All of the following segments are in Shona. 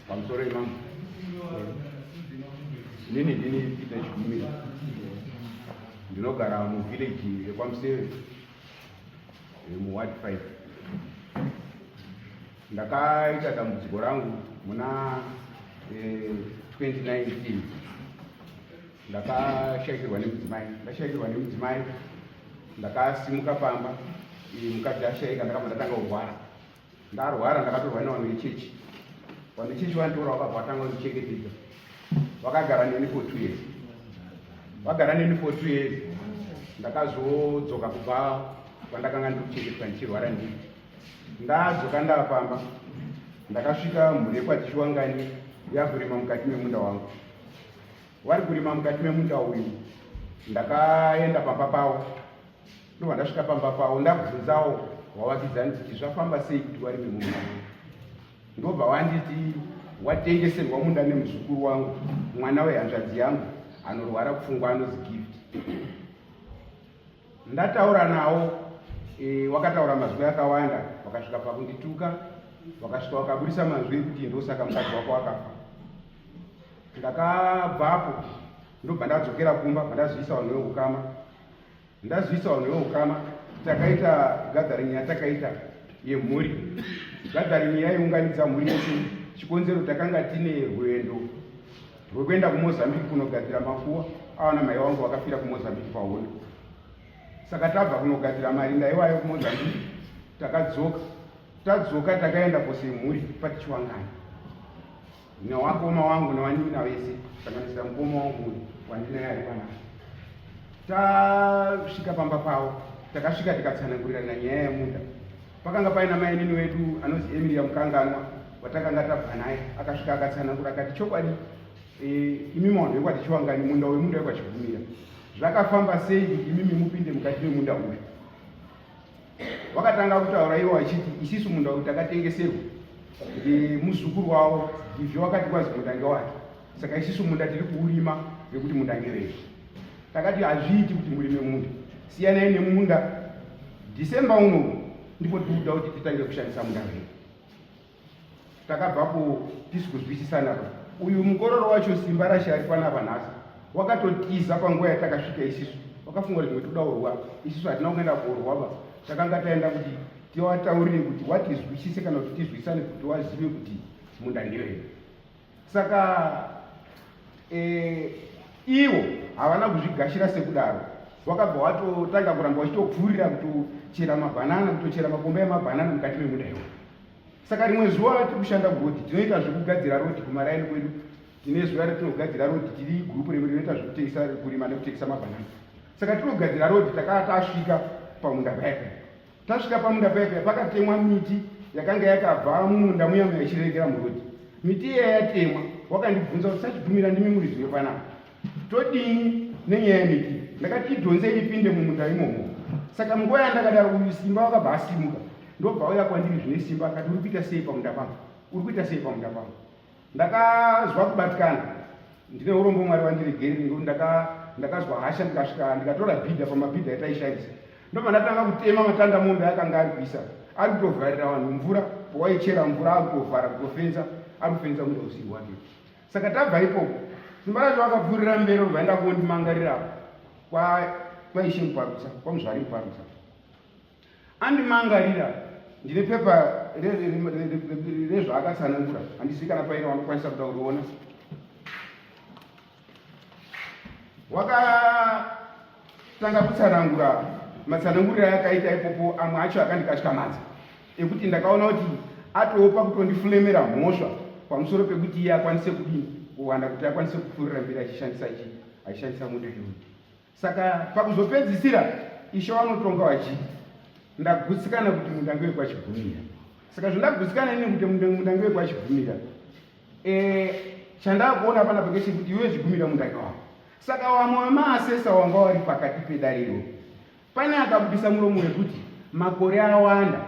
Pamusoro imambo. Inini ndini Peter Chigumira. Ndinogara muvillage rekwaMuseve muward 5. Ndakaita dambudziko rangu muna 2019. Ndakashaikirwa nemudzimai. Ndashaikirwa nemudzimai ndakasimuka pamba mukadzi ashaika ndakabva ndatanga kurwara. Ndarwara ndakatorwa nevanhu vechechi. Vanhu vechechi vanditora vakabva vatanga kundichengetedza. Vakagara neni for 2 years. Vagara neni for 2 years. Ndakazodzoka kubva kwandakanga ndiri kuchengetwa ndichirwara ndiri. Ndadzoka ndava pamba. Ndakasvika mhuri yekwaTishiwangani yakurima mukati memunda wangu. Vari kurima mukati memunda uyu. Ndakaenda pamba pavo. Ndobva ndasvika pamba pavo ndabvunzawo wavakidzani kuti zvafamba sei kuti warime munda. Ndobva wanditi watengeserwa munda nemuzukuru wangu mwana wehanzvadzi yangu anorwara pfungwa anozi Gift. Ndataura nawo wakataura mazwi akawanda, wakasvika pakundituka, wakasvika wakaburisa mazwi ekuti ndosaka mukadzi wako akafa. Ndakabvapo ndobva ndadzokera kumba, bva ndazivisa vanhu veukama. Ndazivisa vanhu veukama, takaita gathering yatakaita yemhuri. Gathering yaiunganidza mhuri yese. Chikonzero takanga tine rwendo rwekuenda kuMozambique kunogadzira makuwa avana mai vangu vakafira kuMozambique pahondo. Saka tabva kunogadzira marinda iwayo kuMozambique, takadzoka. Tadzoka takaenda kose mhuri patichiwangana newakoma wangu newanin'ina vese kusanganisira mukoma wangu uyu wandinaye ari panapa. Tasvika pamba pavo, takasvika tikatsanangurirana nyaya yemunda. Pakanga paina mainini wedu anonzi Emilia Mukanganwa watakanga tabva naye, akasvika akatsanangura akati chokwadi imi mawanhu vekwaTichiwangani munda uyu munda wekwaChigumira. Zvakafamba sei kuti imimi mupinde mukati memunda uyu? Wakatanga kutaura iwo achiti isisu munda uyu takatengeserwa nemuzukuru wavo Givhi, wakati kwazi munda ngewake, saka isisu munda tiri kuurima nekuti munda ngewedu. Takati hazviiti kuti murime munda, siyanai nemunda. December uno ndipo tiri kuda kuti titange kushandisa munda wedu. Takabvapo tisi kuzwisisana pa uyu mukororo wacho Simba rashe ari panapa nhasi wakatotiza panguva yatakasvika isisu, wakafunga kuti zvimwe toda kurwa isisu, hatina kuenda korwa ba, takanga taenda kuti tiwataurire kuti watizwisise kana kuti tizwisane kuti wazive kuti munda ndewedu. Saka ivo havana kuzvigashira sekudaro, wakabva watotanga kuramba wachitopfuurira kutochera mabhanana, kutochera makomba emabhanana mukati memunda iwo. Saka rimwe zuva tiri kushanda kurodhi, tinoita zvekugadzira rodhi kumaraini kwedu, tine zuva ratinogadzira rodhi, tiri gurupu rimwe rinoita zvekutengesa, kurima nekutengesa mabhanana. Saka tinogadzira rodhi, takava tasvika pamunda paya paya. Tasvika pamunda paya paya pakatemwa miti yakanga yakabva mumunda muya muya ichirerekera murodhi. Miti iya yatemwa, wakandibvunza kuti sachigumira ndimi muridzi wepanapa, todini nenyaya yemiti? Ndakati idhonze ipinde mumunda imomo. Saka munguva yandakadaro uyu Simba wakabva asimuka ndobva auya kwandiri zvine simba akati uri kuita sei pamunda pangu, uri kuita sei pamunda pangu. Ndakazwa kubatikana, ndine urombo Mwari vandiregerere nekuti ndakazwa hasha, ndikasvika ndikatora bhidha pamabhidha ataishandisa, ndobva ndatanga kutema matanda mombe akanga ari kuisa, ari kutovharira vanhu mvura, pawaichera mvura akutovhara, kutofenza, ari kufenza munda usiri wake. Saka tabva ipopo Simba racho vakapfuurira mberi vaenda kondimangarira kwaIshe Muparutsa, kwaMuzvari Muparutsa. Andimangarira ndine pepa rezvaakatsanangura, handizivi kana paine vanokwanisa kuda kuriona. Wakatanga kutsanangura matsananguriro ayakaita ipopo, amwe acho akandikatyamadza ekuti ndakaona kuti atopa kutondifulemera mhosva pamusoro pekuti iye akwanise kudini kuwana kuti akwanise kupfuurira mberi achishandisa chii, achishandisa munda iyoyo. Saka pakuzopedzisira Ishe vanotonga vachiti ndagutsikana kuti munda ngewekwachigumira. Saka zvandagutsikana ini kuti munda ngewekwachigumira, chandakuona panapa ngechekuti iwe chigumira munda wako. Saka vamwe vemaasesa wanga wari pakati pedariro, pane akabudisa muromo wekuti makore awanda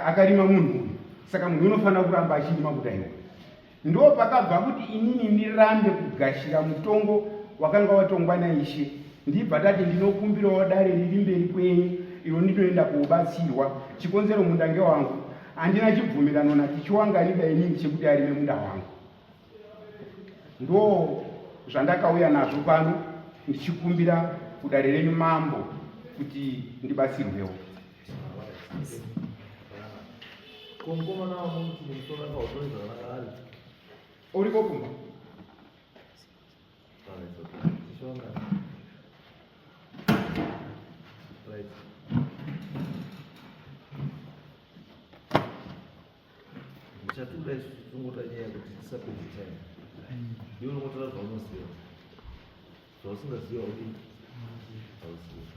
akarima munhu uyu, saka munhu unofanira kuramba achirima munda iwoyo. Ndo pakabva kuti inini ndirambe kugashira mutongo wakanga watongwa naIshe, ndibva ndati ndinokumbirawo dare riri mberi kwenyu iro ndinoenda kobatsirwa. Chikonzero munda ngewangu. Handina chibvumirano naTichiwanganiba inini chekuti arime munda wangu. Ndo zvandakauya nazvo pano ndichikumbira kudare renyu mambo kuti ndibatsirwewo. Ko mukomana wamuti musoro akautori zvakanaka ari? Uriko kumba. Chatoda isu tongoda nyaya yekuti tisapedze time. Iwe unongotora zvaunoziva. Zvausingaziva haudii? Hauzivi.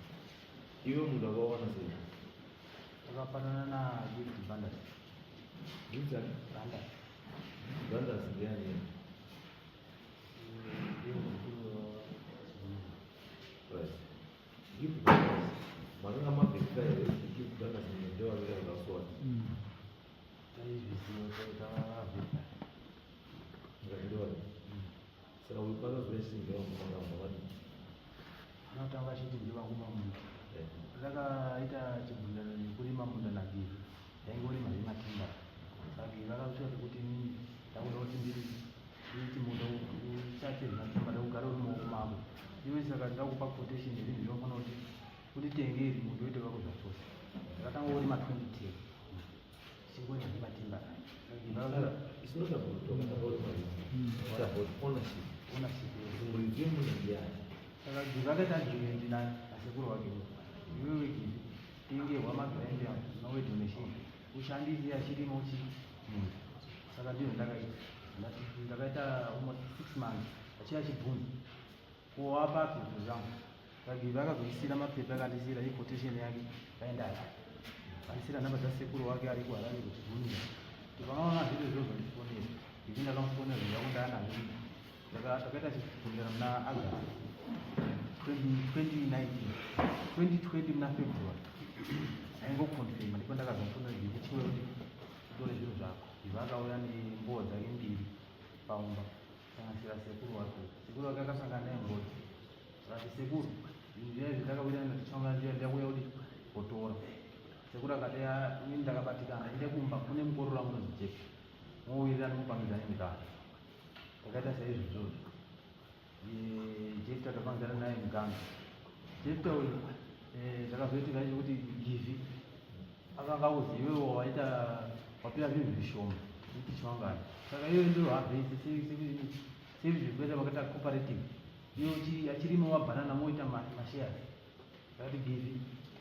Iwe munhu akawana sei? Akafanana na Gift Bandas. Gift ani? Bandas. Bandas ndiani? Right. Gift Bandas. Makanga mabhekita here kuti Gift Bandas ndewavira zvakaswata? Taizviziva taitavavheka. Ndewani? Saka uyu pakazouya chinhu ndewamukanga vadii? Anotanga achiti ndewakuma munda. Ndakaita chibvumirano nekurima munda naGivi. Ndaingorima zvematimba. Saka Givi akasvika pekuti inini ndakuda kuti ndiri ndiiti munda usaite zvematimba ndakugara uri mumaoko mako. Iwe saka ndakupa quotation yezvinhu zvinofanira kuti unditengere munda uite wako zvachose. Ndakatanga kurima 2010. Chingorima zvematimba. Saka Givi akasvika It's not about wakatanga urima rini. It's about ownership. Ownership. Kuti muridzi wemunhu ndiani. Saka Givi akaita agreement nasekuru wake. Iwewe Givi tengerwa magrind mawedding machine ushandise achirimo chi munda. Saka ndizvo ndakaita. Ndakaita almost 6 months achiya achibvunza ko wapapi zvinhu zvangu. Saka Givi akazoisira mapepa akandisira iquotation yake kaenda Harare. Akandisira namba dzasekuru wake ari kuHarare kuti bvunza. Kuti vakaona zviro izvozvo ndifonere. Givi ndakamufonera zvinhu zvangu ndaanazvo. Takaita chibvumirano muna August 2019 2020 muna February aingoconfirma ndipo ndakazomufonera kuti chiwe kuti utore zvinhu zvako. Ivo akauya nembowa dzake mbiri paumba sanganisira sekuru wake. Sekuru wake akasangana naye muroad akati sekuru zvinhu zviya izvi ndakawirirana tichanga ndiya ndakuuya kuti kotora. Sekuru akati ini ndakabatikana ende kumba kune mukororo wangu unonzi Jack mowirirana mupangidzane mikana. Takaita saizvozvo. Jefta takapangidzana naye muganga. Jefta uyu zvakazoitika kuti Givi akanga auzi iwewe waita wapira zvinhu zvishoma kuti chiwangani. Saka iwe ndiyo harvest sezvikuita vakaita cooperative. Iwe achirima mabhanana moita mashares. Ndakati Givi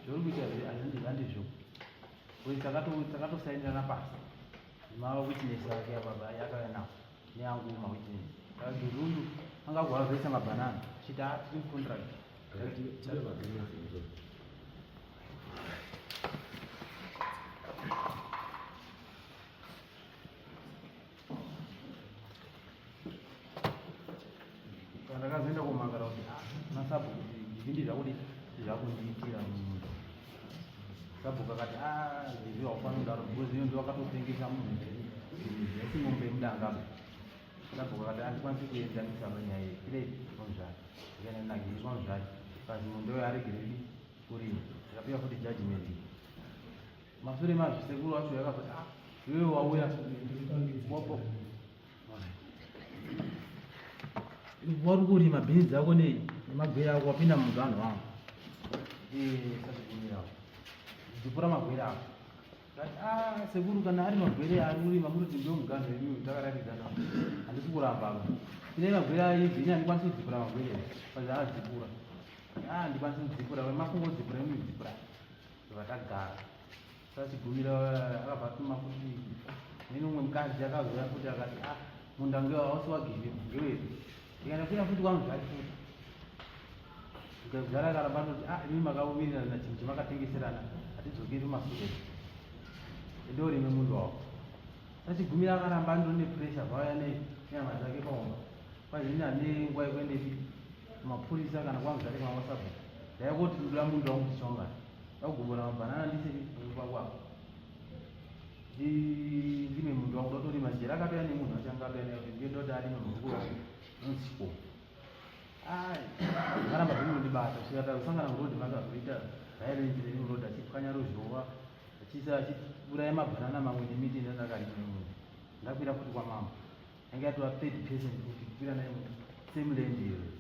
zvauri kuita handizvo. Takatosainirana pasi. Mawitness ake apa akauya nawo neangu mawitness. Saka Givi uyu anga kuharvesta mabhanana achiti ah tiri mucontract. Ndakazoenda kumangara kuti ah nasabhuku kuti Givi ndizvakudi zvakundiitira munda. Sabhuku akati ah Givi haufaniri kudaro because iyo ndiyo wakatotengesa munhu haisi mombe yemudanga. Sabhuku akati handikwanisi kuenzanisa panyaya iyi kire kwamuzvare. Ndikaenda naGivi kwamuzvare kazi munda uyo aregereri kurima. Ndikapiwa futi judgment. Mashure mazvo sekuru wacho yakazoti ah iwewe wauya wapo wari kurima bhinzi dzako nei nemagwere ako wapinda mumuganho wangu sazvigumirawo dzipura magwere ako Ndati, ah sekuru kana ari magwere ari kurima muri kuti ndiwo muganho wenyu takaratidzana handisi kuramba apa ine magwere aibvi ini handikwanisi kudzipura magwere pazi adzipura ah handikwanisi kudzipura makungodzipura imi dzipura ndobva tagara sachigumira akabva atuma kuti neni umwe mukadzi akazouya futi akati ah munda ngewa hausi wagivi ngewedu ndikaenda kuya futi kwamuzvari futi ndikazara akaramba anoti ah imi makawirirana chinhu chamakatengeserana hatidzokeri masure ndorime munda wako sachigumira akaramba andori nepressure vauya nehama dzake paumba kwazini ane nguva yekuendepi kumapurisa kana kwamuzvari kana kwasabhuku ndaikoti ndoda munda wangu tichongana ndakugobora mabhanana ndise kwako ndime mundu wangu ndotorima jera akatouya nemunhu wacho anga atouya naye kuti ndiye ndoti arime murukuru wangu unonzi chikomo akaramba zvinondibata kusvika tazosangana muroad makazoita violence neni muroad achipwanya ruzhowa. Achiisa achiuraya mabhanana mamwe nemiti indandakarima imwe. Ndakwira futi kwamambo. Yange yatova third person kuti kukwira naye same land iyoyo.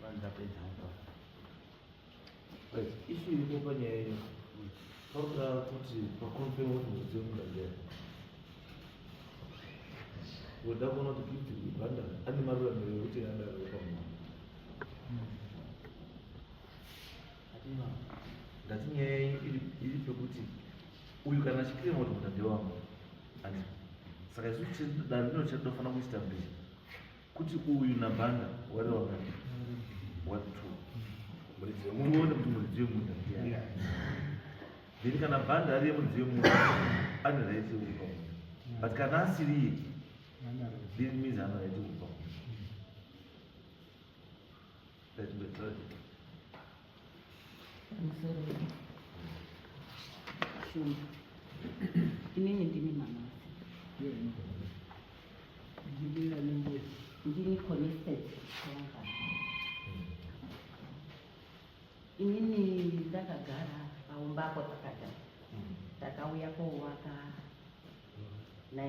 Vanhu ndapedza kutaura. Right, issue iripo panyaya iyo parikuda kuti paconfirm kuti muridzi wemunda ndiyani. Woda kuona kuti Gift Banda ane maruramiro ekuti angarare pamwana. Ndati nyaya yenyu iri pekuti uyu kana achiclaima kuti munda ndewangu andi saka isu dare rino chatofanira kuestablish kuti uyu nabanda wari wangani wari two tione kuti muridzi wemunda ndiani then kana banda ari yemuridzi wemunda ane right yekupa munda but kana asiri iye then means ana right yekupa munda. Pamusoro Shumba. Inini ndini mama. Ndini connected. Inini ndakagara paumba apo takagara. Takauya kowaka 1994.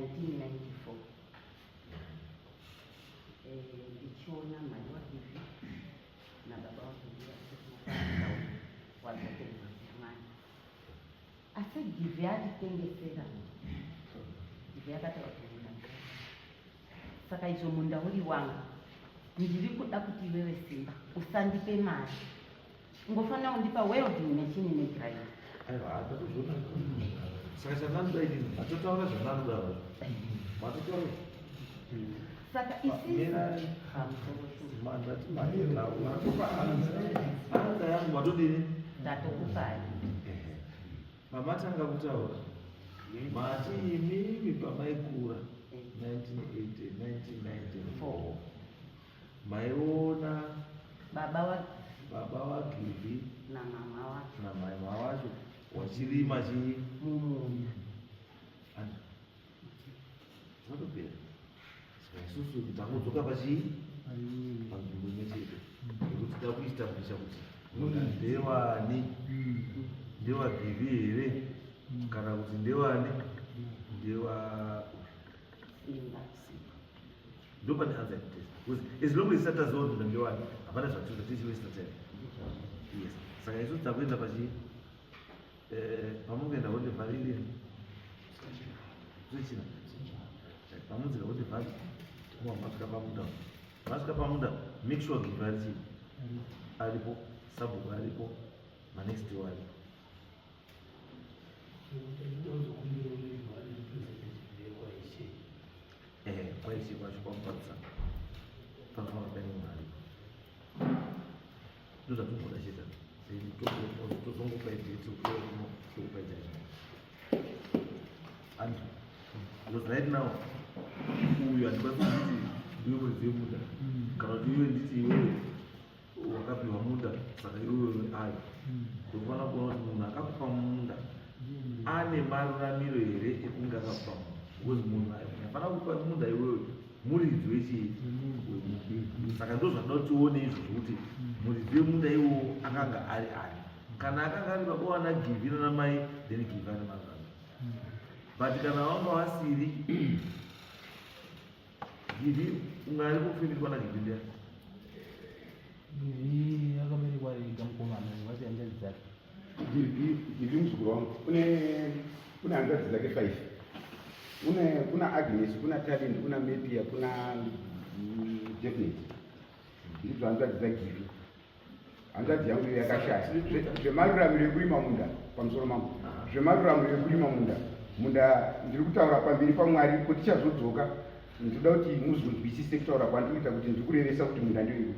Eh, ndichiona mai waGivhi nababa waGivhi wazopedza mwana asi Givhi atitengesera. Givhi akataura kuti munda ndewake. Saka izvo munda uri wangu, ndiri kuda kuti iwewe Simba usandipe mari, ungofanira kundipa welding machine negrinder. Aiwa, hatatozoona. Saka chandanoda inini, matotaura zvandanoda hazvo. Matotaura. Saka isisi Mandati matopa anza yangu matodini? Ndatokupai. Pamatanga kutaura mati imimi pamaikura 1980 1994 maiona baba wa baba waGivhi namama wacho namama wacho wachirima chii mumunda. Zvatopera. Saka isusu tangodzoka pachii panzvimbo imwe chete yekuti da kuestablisha kuti munda ndewani, ndewaGivhi here kana kuti ndewani, ndewa Simba. Simba. Ndo pane answer yekutesta because as long as isati taziva kuti munda ndewani hapana zvatiita tichiwaste time. Yes, saka isusu takuenda pachi pamukuenda Honde Valley iri zvechina pamudzika Honde Valley kuma masvika pamunda, masvika pamunda, make sure Givhi ari chii aripo, sabhuku aripo, manext door aripo. Kwaishe kwacho kwamupatisa panofanira paine munhu aripo, ndozvatingoda chete. Tozongopa date tokupa judgment and because right now uyu handikwanisi kuti ndiwe muridzi wemunda kana kuti iwe nditi iwewe wakapiwa munda saka iwewe ayo. Ndofanira kuona kuti munhu akakupa munda ane maruramiro here ekunge akakupa munda because munhu afanira kupa munda iwewe muridzi wechii wemunda. Saka ndo zvanoda kuti tione izvozvo kuti muridzi wemunda iwowo akanga ari ani. Kana akanga ari baba wana Givhi nana mai, then Givhi ane maruramiro, but kana vanga vasiri Givhi, unga ari kufamily kwana Givhi ndiani? Givhi akaberekwa ega mukomana vati hanzvadzi dzake. Givhi muzukuru wangu une hanzvadzi dzake five. Une kuna Agnes, kuna Talent, kuna Mepia, kuna Definite. Ndidzo hanzvadzi dzaGivhi. Hanzvadzi yangu iyo yakashaya. Zvemaruramiro ekurima munda pamusoro mangu, zvemaruramiro ekurima munda ndiri kutaura pamberi paMwari kuti tichazodzoka. Ndinoda kuti muzonzwisise kutaura kwandiri kuita kuti ndiri kurevesa kuti munda ndoiwe.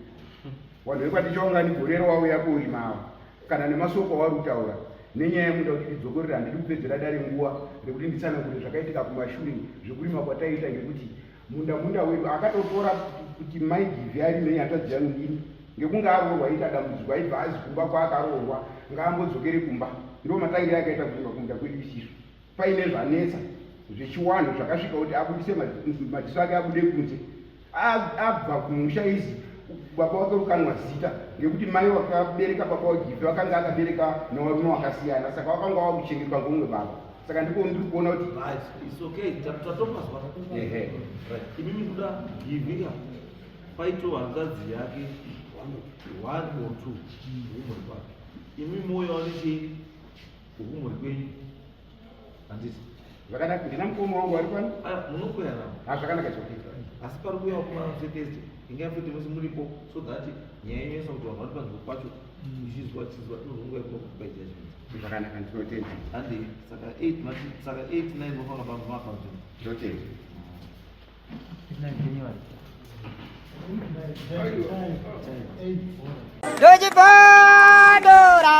Vanhu vekwandichaungani gore rawauya kurima ava kana nemasoko avari kutaura nenyaya yemunda kuti ndidzokorera, handidi kupedzera dare nguva rekuti nditsanangure zvakaitika kumashure zvekurima kwataiita ngekuti munda wedu akatotora kuti mai Givhi arime hanzvadzi yangu ndini ngekunge aroorwa aita dambudziko aibva azi kumba kwaakaroorwa ngaambodzokere kumba. Ndo matangire akaita kurima kumunda kwedu isisu paine zvanetsa zvechiwanhu zvakasvika kuti abudise madziso ake abude kunze. Abva kumusha izi. Baba wake rukanwa zita ngekuti mai wakabereka baba waGivhi vakanga akabereka nevarume wakasiyana, saka wakanga wakuchengetwa ngomumwe baba. Saka ndiko ndiri kuona kuti Right, it's okay. Tatopazwa. Ehe. Right. Imimi kuda Givhi ka paito hanzvadzi yake one or two wekumhuri kwake. Imi moyo wane chii wekumhuri kwenyu? Handiti. Zvakanaka, ndina mukoma wangu ari pano. Aya munokwera navo. Ha, zvakanaka choke. Asi pari kuuya vakomana Thursday. Ingai futi musi muripo so that nyaya inoisa kuti vanhu vari panzvimbo pacho ichizwa chizwa tinozonguva yekuva kupa judgment. Zvakanaka, ndinotenda. Handi saka 8 mati saka 8 9 mofanga pa maaccounting. Ndinotenda. 9 January. Ndochibondora,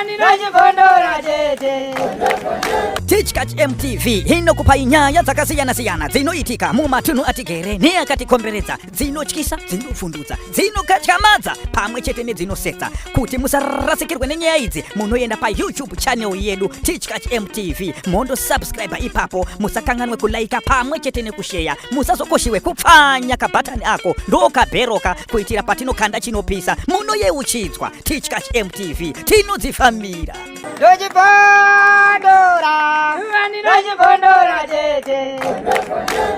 ndochibondora chete. Tichkach MTV inokupai nyaya dzakasiyana-siyana dzinoitika mumatunhu atigere neakatikomberedza, dzinotyisa, dzinovhundutsa, dzinokatyamadza pamwe chete nedzinosetsa. Kuti musarasikirwe nenyaya idzi, munoenda paYouTube channel yedu Tichkach MTV, mondosubscribe ipapo. Musakanganwe kulaika pamwe chete nekusheya. Musazokoshiwe kupfanya kabhatani ako ndokabheroka kuitira patinokanda chinopisa munoyeuchidzwa. Tichkach MTV, tinodzifambira. Ndochibondora.